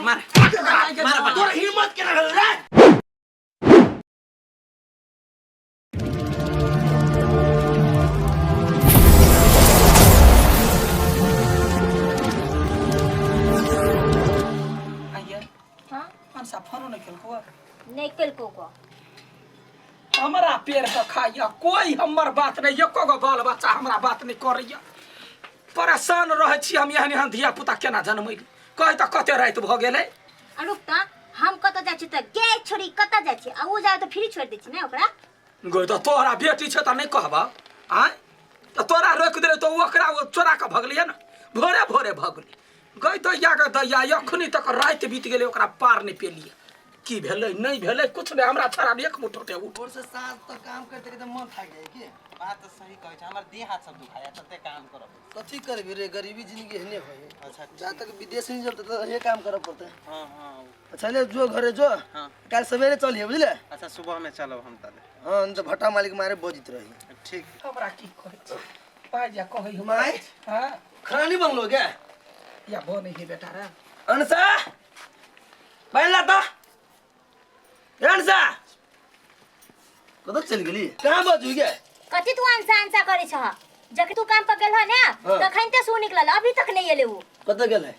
मार मार। तोरा हिम्मत केना भेल रे? आइए। हाँ। मनसा फोनो नहीं केलको? नहीं केलको को। हमरा पेड़ के खाइया, कोई हमर बात नहीं, एको गो बाल बच्चा हमरा बात नहीं करैया। परेशान रहै छी हम। एहन एहन धिया पुता केना जनमैली? कहि तऽ कते राति भऽ गेलै। आ रुक तऽ, हम कतऽ जाइ छी तऽ गे छोड़ी, कतऽ जाइ छी? आ ओ जाय तऽ फ्री छोड़ि दै छी ने ओकरा। गो तऽ तोहरा बेटी छै तऽ नहि कहबह? आँय, तऽ तोरा रोकि देलै तऽ ओकरा ओ चोरा कऽ भगलियै ने, भोरे भोरे भगली। गई दैया गे दैया, एखनी तक राति बीत गेलै, ओकरा पार नहि पेलियै। की भेलै नहि भेलै कुछ नहि, हमरा छोड़ा एक मुठ होते उठ। भोर से साँझ तक काम करते करते मन थाक जाए की? बात तऽ सही कहै छै, हमर देह हाथ सब दुखाया तते काम करब। कथी करबी रे, गरीबी जिंदगी एहने होय। अच्छा। जा तक विदेश नहीं जब तक ये काम करऽ पड़तै। हाँ हाँ। अच्छा ले जो, घरे जो। हाँ। काल सवेरे चलिए, बुझले? अच्छा, सुबह में चलब हम ताले। हाँ, नहीं तो भट्टा मालिक मारे बजित रही। ठीक। हमरा की कहै छै पाइ जा कहै हम। माय। हाँ। खाना नहीं बनलो क्या? या बनै है बेटा रे। अनसा, पहला तो ए अनसा कतऽ चलि गेली? कहाँ बजू गे? कथी तू आंसा आंसा करै छह? जखन तू काम पर गेल ह ने, हाँ। तखन ते सू निकलल, अभी तक नहीं एले उ। कतऽ गेल है?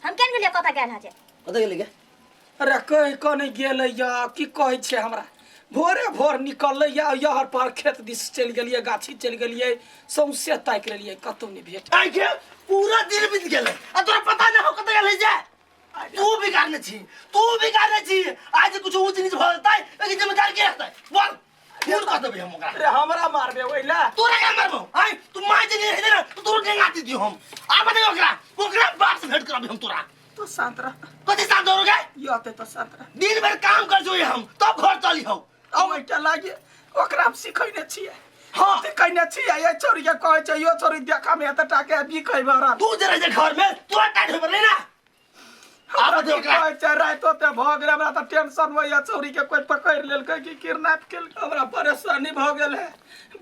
हम केन गेलियै कतऽ गेल ह जे। कतऽ गेलै गे? अरे कहि कऽ नहि गेलै या, की कहै छै, हमरा भोरे भोर निकललै या यहर पर खेत दिस चलि गेलियै, गाछी चलि गेलियै, सौंसे ताकि लेलियै, कतौ नहि भेट। आइ के पूरा दिन बीत गेलै आ तोरा पता नहि हो कतऽ गेलै जे। तू बिगाड़ने छी, तू बिगाड़ने छी। आज कुछ ऊंच नीच भऽ जेतै, एकर जिम्मेदार के रहतै? बोल, फोन कऽ देबै हम ओकरा। अरे हमरा मारबे ओहिला? तोरा क्या मारबो? आइ तू माय जे नहीं रहते ना तो तोरो डेंगा दी दियो हम। आ बता, ओकरा ओकरा बाप से भेंट करबे हम तोरा। तो शांत रह। कथी शांत हो गे? यते तो शांत रह। दिन भर काम कर जो हम तब घर चली हो। अब एकटा लागे ओकरा हम सिखैने छियै। हाँ। सिखैने छियै। ये छोरी के कहै छै, यो छोरी देखा में एते टाके बिकै भरल। तू जे रहे छै घर में तोरा टाइट होय पड़ले ना। हमरा आब की ओकरा कहै छै, राति ओते भऽ गेलै, हमरा तऽ टेंशन होइया, छौरी के कोइ पकड़ि लेलकै कि किडनैप केलकै, हमरा परेशानी भऽ गेल है।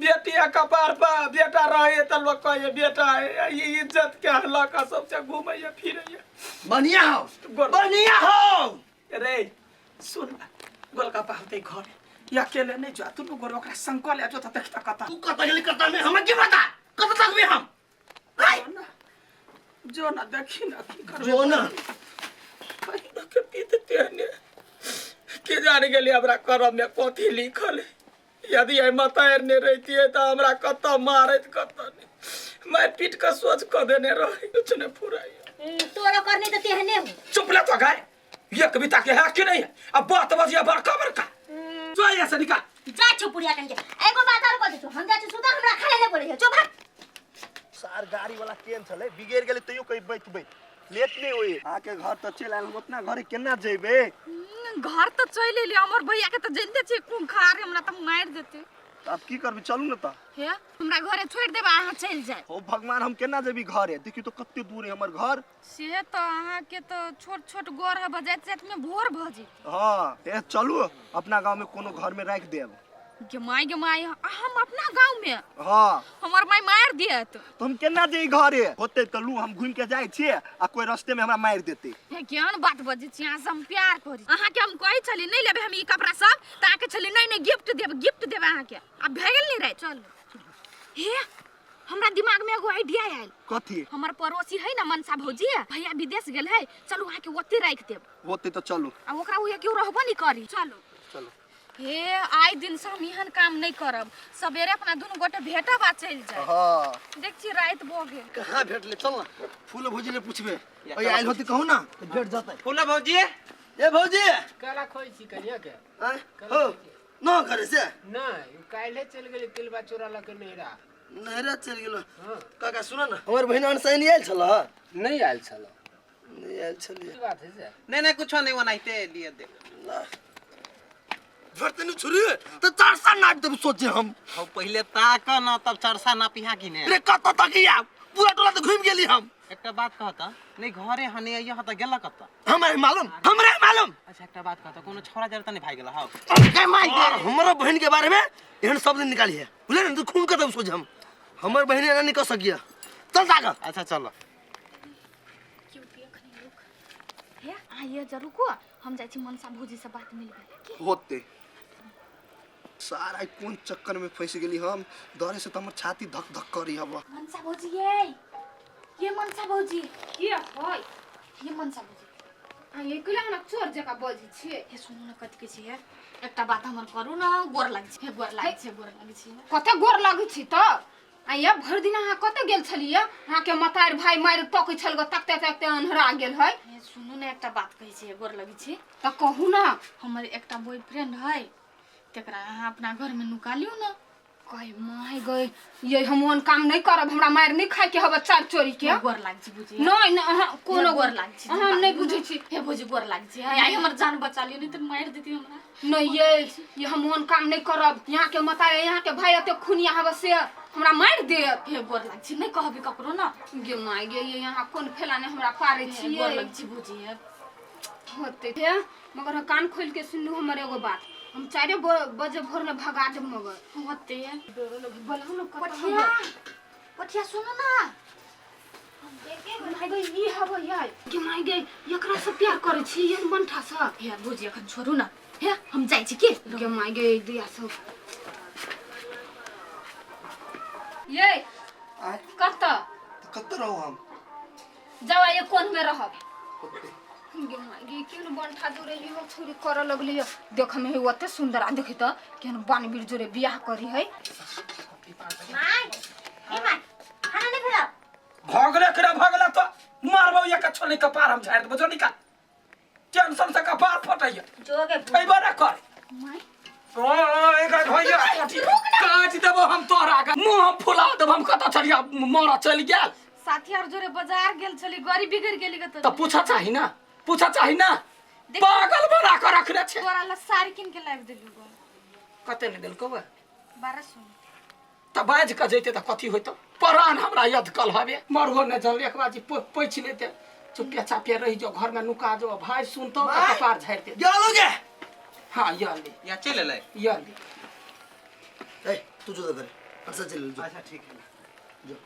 बेटी आ कपार पर बेटा रहै तऽ लोक कहैया बेटा है, ई इज्जत के लऽ कऽ सबसे घुमैया फिरैया। बढ़िया हो, बढ़िया हो। रे सुन न, गोलगप्पा होतै घर या अकेले नहीं जा, तू गोर ओकरा संग कऽ ले जो तऽ देखता कतऽ। तू कतऽ गेली कतऽ में हमरा की पता, कतऽ तकबे हम? आइ! जो ना, देखी ना की करबै। जो ना। के पीते ने के जान गेली हमरा करम में कथी लिखल है। यदि एहि मतारि नहि रहितियै तऽ हमरा कतऽ मारैत कतऽ नहि, मारि पीट कऽ सोच कऽ देने रहै, किछु नहि फुराइ। तोरो करनी तऽ तेहने हो। चुप ले तो गाय, ये कविता के है कि नहीं है? अब बात बजिया बड़का बड़का, जो यहाँ से निकाल। जा छु बुढ़िया कन के। एगो बात और कह दै छु, हम जा छु सुता, हमरा खाले नै बोलै छै, चुप भाग। सार गाड़ी वाला केहन छलै, बिगड़ि गेलै तैयो कही बैठबै, लेट नहि होय। अहाँके घर तऽ चलि आयल, हम अपना घरे केना जेबै? घर तऽ चलि एलियै, हमर भैया के तऽ जनिते छियै खूंखार, हमरा तऽ मारि देतै। तऽ आब की करबै? चलू ने तऽ। हे, हमरा घरे छोड़ि देबै, अहाँ चलि जायब। हो भगवान, हम केना जेबी घरे? देखियौ तऽ कते दूर है हमर घर। से तऽ अहाँके तऽ छोट छोट गोर है, बजाइत जाइत में भोर भऽ जेतै। हँ, ए चलू, अपना गाँव में कोनो घर में राखि देब। गे माय गे माय, हम अपना गाँव में? हाँ। हमर माय मारि देत। तऽ हम केना जेबै घरे? होतै तऽ लू, हम घुमि के जाइ छियै आ कोई रस्ते में हमरा मारि देतै। हे, केहन बात बजै छी अहाँ से? हम प्यार करी अहाँके, हम कहै छली नहि लेबै हम ई कपड़ा सब, तऽ अहाँके छली नहि नहि, गिफ्ट देब, गिफ्ट देब अहाँके। आब भए गेल नहि राति, चलू। हे, हमरा दिमाग में एगो आइडिया आयल। कथी? हमर पड़ोसी है ना मनसा भौजी, भैया विदेश गेल है, चलू अहाँके ओते राखि देब। होतै तऽ चलू। आ ओकरा उहे केओ रहबो नहि करी, चलू। चलू। हे, आइ दिन से हम एहन काम नहि करब, सवेरे अपना दुनू गोटे भेटब आ चलि जायब। हाँ। देख छी राति भऽ गेल। कहाँ भेटले? चल ना, फूल भौजी ले पूछबे। ओए आयल होती कहू ना तऽ भेट जतै। फूला भौजी। ए भौजी। काला खोइ छी कनिया के? आँय? हो न करे से। नहीं, उ काल्हे चलि गेलै तिलबा चोरा लऽ के नैहरा। नैहरा चलि गेलो? हाँ। काका, सुन न, हमर बहिन अनसैन आयल छल? नहीं आयल छल। नहि आयल छलियै? की बात है से? नहीं नहीं, कुछो नहीं, ओनाहिते लिए देख। भेटतै नि छुरी तऽ चार सा नाप देब सोचे हम। हौ, पहिले ताक न तब चरसा नापिहा कि ने। रे कतऽ तक आब? पूरा टोला तऽ घुमि गेली हम। एकटा बात कहता नहीं, घरे हने अइयो तऽ गेल कतऽ? हमरा मालूम, हमरा मालूम। अच्छा, एकटा बात कहता, कोनो छोरा जर तऽ नहीं भागि गेल हौ? अरे माय, हमर बहिन के बारे में एहन शब्द निकालिए, बुझले ने? तू खून के तब सोच हम, हमर बहिन एना नहीं कह सकिए। चल जाग। अच्छा, चलो। क्यों देख नहीं लोग। हे आइए जरूर को हम जाइ छी मनसा भौजी से बात मिलबै की होते सार आई कोन चक्कर में फंस गेली हम डरे से त हमर छाती धक धक करी हब। मनसा भौजी ये ये मनसा भौजी के है ये मनसा भौजी आ ये कइला ना चोर जका बजै छियै। हे सुनू न कथी कहै छियै एकटा बात हमर करू न गोर लागै छै गोर लागै छै गोर लागै छै। कते गोर लागै छी त आ ये भरि दिन अहाँ कते गेल छलियै? अहाँके मतार भाई मारि तकै छल गो तकते तकते अन्हरा गेल है। हे सुनू न एकटा बात कहै छियै गोर लागै छी। त कहू न। हमर एकटा बॉयफ्रेंड है तकरा अहाँ अपना घर में नुका लियौ न। कहे माय गई ये हम ओहन काम नहीं करब हमरा मारि नहीं खाय के हब चार चोरी के। गोर लागै छी बुझी। नहीं नहीं अहाँ कोनो गोर लागै छी अहाँ नहीं बुझै छी। हे भौजी गोर लागै छी आइ हमर जान बचा लियौ नहीं त मारि देती हमरा। नहीं ये हम ओहन काम नहीं करब। यहाँ के मतार यहाँ के भाई एते खुनिया हब से हमरा मारि देत। हे गोर लागै छी नहीं कहबी ककरो न। गे my गे ये यहाँ कोन फैलाने हमरा पारै छी। गोर लागै छी भौजी होते हे मगर हम कान खोल के सुनू हमर एगो बात हम 4 बजे भोर में भगा देब मगर होते बोलहु न पठिया पठिया सुनू ना। माय गई ई हब यार गे my गई एकरा से प्यार करै छी ये बनठा से। हे भौजी अखन छोड़ू ना हे हम जाइ छी के। गे my गई दिया सब ये कत कत रहू हम जाओ ये कोन में रहब। गे my गे केहन बनठा जोरे इहो छोरी कर लगली देख में ओते सुंदर आ देखै त केहन बानवीर जोरे बियाह करी है। My हे my खाना नहीं भेल भगले करा भगला तो मारबो एक छोली कपार हम झाड़ देबो जो निकाल टेंशन से कपार फटैया जोगे खैबा ना कर my ओ एक भैया काट देबो हम तोरा के मुंह हम फुला देबो हम कत चलिया मरा चल गेल। साथी are जोरे बाजार गेल छली गरी बिगड़ गेली त पूछा चाही ना पूछा चाही ना पागल बना के रखने छे। तोरा ला साड़ी किन के लाबि देलु गो। कते ने देलको बा 1200 त बाज के जइते त कथी होइत परान हमरा याद कल हवे मरहो ने जल एक बाजी पैछ लेते चुपिया चापिया रही जो घर में नुका जो भाई सुनतो त कपार झाड़ दे। गेलो गे हां यली या चल एलै यली ए तू जो घर अच्छा चल जो। अच्छा ठीक है जो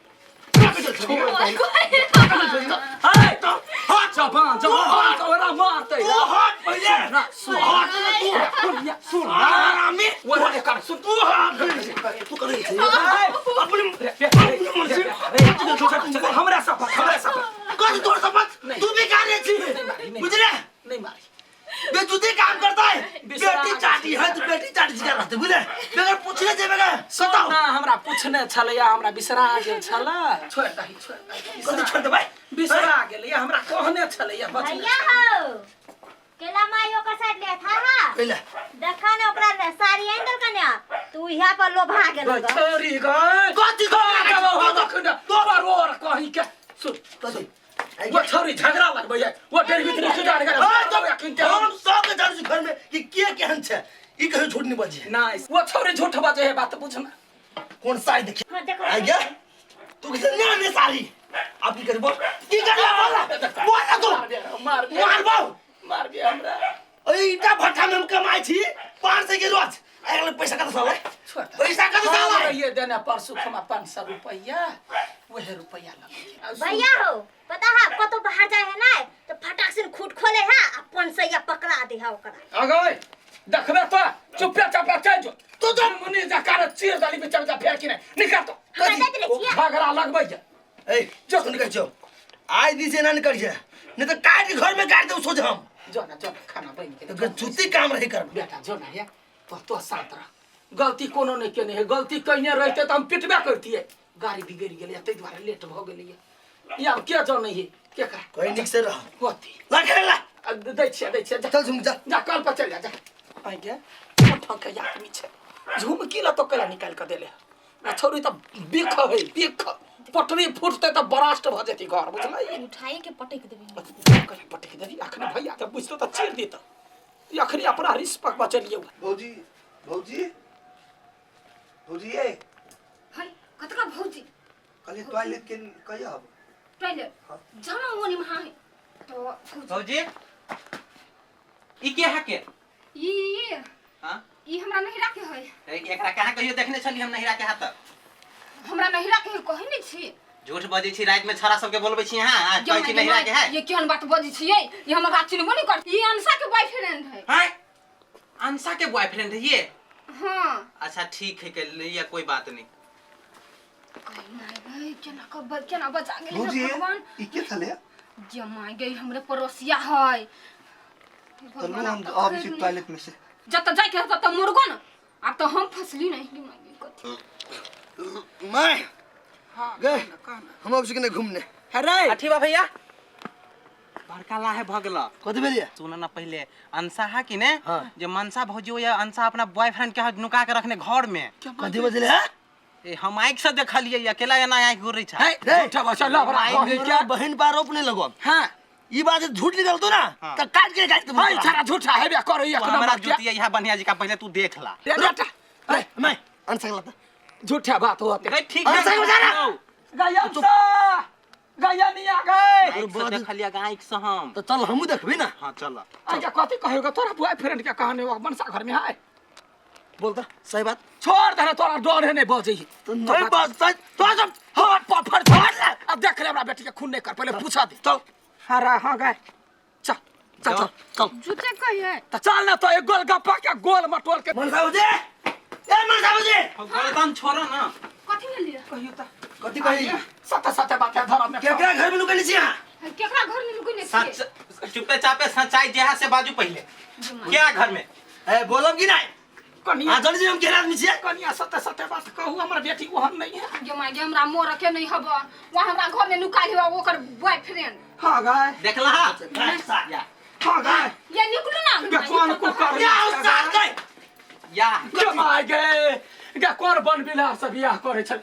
बेजुती काम करता है बेटी चाटी है तो बेटी चाटी कर रहते बुझले बगैर पूछले जे बगैर सताओ ना हमरा पूछने छलैया हमरा बिसरा गेल छला छोड़ दही छोड़ दही कथि छोड़ दे भाई बिसरा गेलैया हमरा कहने छलैया भैया हो केला माई ओकर साइड ले था हा केला देखा ने ओकरा ने साड़ी आइन देलका ने तू इहा पर लोभा गेल छोरी गई कथि तो पर कहि के सुन कथि वो छोरी झगड़ा लगबैया वो डेर भीतर सुधार गेल हम सब जान छी घर में कि के केहन छै ई कहियो झूठ नहीं बजे ना वो छोरी झूठ बजे है बात बुझना कौन साड़ी देखी हां देखो आ गया तू किसे ना ने साड़ी आप की करबो की करला बोला बोला तू मार मार बाऊ मार बे हमरा ए ईटा भट्ठा में हम कमाई छी 500 के रोज अगले पैसा कत साले पैसा कत साले ये देना परसु खमा 500 रुपैया वहे रुपैया लग भैया हो पता है कतो बाहर जाए है ना तो फटाक से खूट खोले है आ 500 पकड़ा दे है ओकरा अगय देखबे तो चुपे चापा चल जो तू तो मुनि जकार चीर दाली में चल जा फेर की नहीं निकल तो झगड़ा लगबैया ए जो निकल जो आज दिन से ना निकल जा नहीं तो काट के घर में काट दे सोच हम जो ना खाना बन के तो जूती काम रही कर बेटा जो ना या तो शांत रह गलती कोनो नहीं केने है गलती कइने रहते त हम पिटबे करतिए गाड़ी बिगड़ गेलै तै दुआरे लेट भ गेलै या के जानै है के कर कोई निक से रह कथी ला खेला दै छियै चल झुम जा जा कल पर चल जा जा आई गे ठक के आदमी छै झुमकी ल तो केला निकाल के देले ना छोरी त बिख है बिख पटरी फुटते त ब्लास्ट भ जेती घर बुझलै उठाई के पटक देबी केला पटक देबी अखने भैया त बुझतो त चीर देत अखने अपना रिस पक बचलियो। भौजी भौजी भौजी ए हाय कतका भौजी कहली टॉयलेट के कहिया हब टॉयलेट जाना ओनी में हां तो भौजी ई के है के ई हां ई हमरा नहीं राखे है एकरा कहां कहियो देखने छली हम नहीं राखे हाथ हमरा नहीं राखे है कहि नहीं छी झूठ बजै छी राति में छड़ा सबके बोलबै छी अहाँ आ कहै छी नहिरा के है। ये केहन बात बजै छियै? ये हमरा चिन्हबो नहीं करत। ये अंशा के बॉयफ्रेंड है। हैं, अंशा के बॉयफ्रेंड है ये? हाँ। अच्छा ठीक है, के लिए कोई बात नहीं। कहीं नहीं गई, केना कब केना बचा गेलै हे भौजी भगवान। ई के छलै? जमा गई हमरे पड़ोसिया है। तो लो हम आबै छी टॉयलेट में से। जत जाय के तत मुर्गो न, आब तो हम फसली नहीं कि माय कथी। मैं गए हम अब से घूमने। अरे अठी बा भैया, बड़का लाहे भगल। कथी भेलिए? सुन ना पहले अंशा है कि ने? हाँ। जे मनसा भौजी हो या अंशा अपना बॉयफ्रेंड के हाथ नुका के रखने घर में। कथी बजले है? ए हम आँख से देखलिए, अकेला एना आँख घूरै छै। है झूठा बच्चा लफड़ा माई क्या बहन पर आरोप नहीं लगो। हां ई बात झूठ निकलतो ना हाँ। त काट के काट के हाय छड़ा झूठा हेबे करे एक तू हमरा नंबर के। जुतिया यहाँ बढ़िया जी का पहले तू देख ला। रे बेटा अरे मैं अंशा के लाता। झूठा बात होते। रे ठीक अरे है सही बता रहा। गया गया नहीं आ गए। आँख से देखलिए आँख से हम। तो चल हमू देखबी ना। हाँ चल। अच्छा कथी कहेगा तोरा बॉयफ्रेंड के कहानी वो मनसा घर में है। बोलता सही बात। छोड़ दे तोरा डर है नहीं बजे। तो नहीं बात सही तो सब हाँ पफर छोड़ ले। अब देख ले हमरा बेटी के खून नहीं कर, पहले पूछा दे। चल। अरे हाँ गए चल चल चल चल झूठे कहिए तो चल ना तो एक गोल गप्पा के गोल मटोल के। मनसा भौजी, ए मनसा भौजी, गर्दन छोड़ ना। कथी भेलिए? कहियो त कथी कही? सत्य सत्य बात है धर्म में। केकरा घर में लुकैले छी अहाँ? केकरा घर में लुकैले छी? सच चुपे चापे सच्चाई जेहा से बाजू पहले। क्या घर में? ए बोलब कि नहीं? कनिया आ जानी छी हम केना आदमी छियै? कनिया सत्य सत्य बात कहू, हमर बेटी ओहन नहीं है। गे my गे हमरा मोर के नहीं हब, वहाँ हमरा घर में नुकाल हब ओकर बॉयफ्रेंड। हाँ गाय देखला हाँ गाय ये निकलू ना। गे कौन को कर या साथ गए या गे my गे गे कौन बन बिलार से बियाह करे छल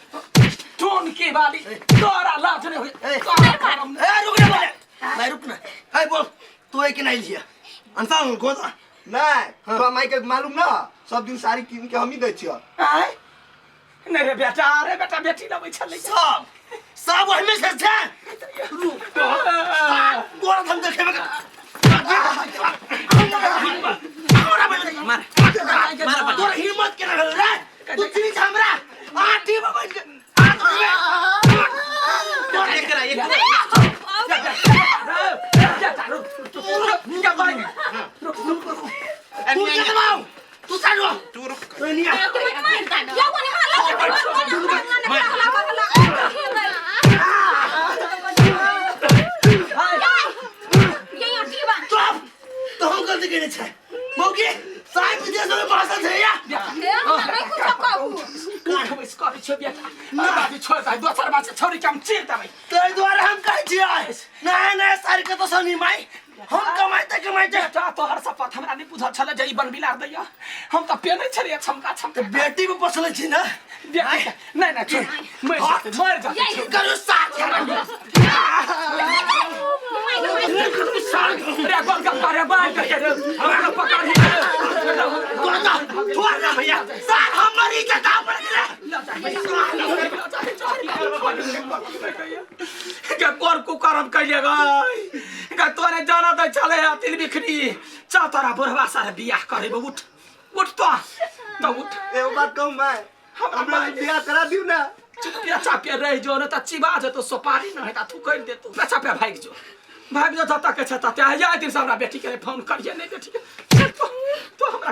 टोन की वाली तोरा लाज नहीं होई। ए तोरा करम ए रुक ना बोले नहीं रुक ना। ए बोल तू एक नहीं लिया अंसा गोदा नहीं तोरा माई के मालूम ना सब दिन साड़ी कीन के हम ही दै छियो। आय नहीं रे बेटा, अरे बेटा बेटी लबै छलै सब सब ओहिमे से छै। रुक तोरा हम देखेबे हमरा बोले मार मार तोरा हिम्मत केना भेल रे? तू चिन्ह छ हमरा आठी में बैठ के तोरा एकरा एक तू चलवाओ तू चलवा तू रुक तू नहीं आ। या कोनी मार ला ये अटीवा चुप तो हम गलती केने छै मौकी साहब विदेश में भाषण छै या हे हमरा नहीं कुछ कहू। उठ बैस करै छियौ बेटा। अरे बाबी छोड़ दे, दोसर बात छै छौरी के हम चीर देबै। तै दुआरे हम कहै छियै नया नया साड़ी कतऽ सँ नी माई, हम कमाइते कमाइते। बेटा तोहर शपथ हमरा नहि बुझल छलै जे ई बनबिलार दैया, हम तऽ पेनै छलियै छमका छमका। बेटी पे पोसले छी ना। नहीं नहीं छोड़, मर जाते मर जाते। करू साथ रे गोलगप्पा रे बाल के रे हमरा पकड़ रे तोरा छोड़ ना भैया सार हमर इज्जत पर गेलै। के कोर कुकरम कइले गई के तोरे जाना त चले तिल बिखरी चा तोरा बुढ़वा सारे बियाह करे उठ उठ तो तो उठ। एगो बात कहूं मैं, हमरा बियाह करा दिउ ना। चुपिया चापिया रह जो न त चिबा जेतो सोपारी न हेता थुकरि देतो। चापिया भागि जो भागि जो जतऽ के छै ततऽ। आ दिन से हमरा बेटी के फोन करिए नहीं बेटी के तो हमरा